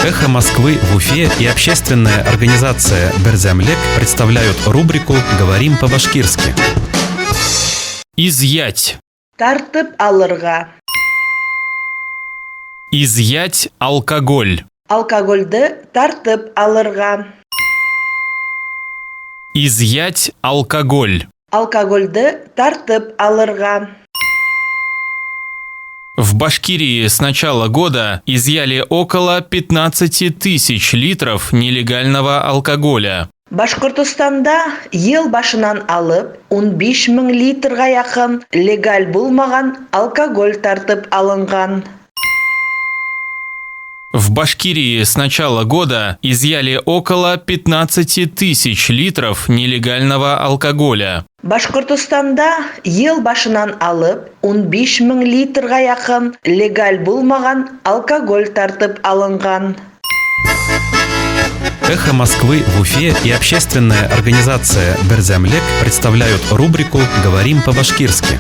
«Эхо Москвы» в Уфе и общественная организация «Берҙәмлек» представляют рубрику «Говорим по-башкирски». Изъять. Тартып алырға. Изъять алкоголь. Алкоголде тартып алырға. Изъять алкоголь. Алкоголде тартып алырға. В Башкирии с начала года изъяли около 15 тысяч литров нелегального алкоголя. Башҡортостанда йыл башынан алып 15 мең литрға яҡын легаль булмаған алкоголь тартып алынған. В Башкирии с начала года изъяли около 15 тысяч литров нелегального алкоголя. Башҡортостанда йыл башынан алып 15 мең литрға яҡын легаль булмаған алкоголь тартып алынған. «Эхо Москвы» в Уфе и общественная организация «Берҙәмлек» представляют рубрику «Говорим по-башкирски».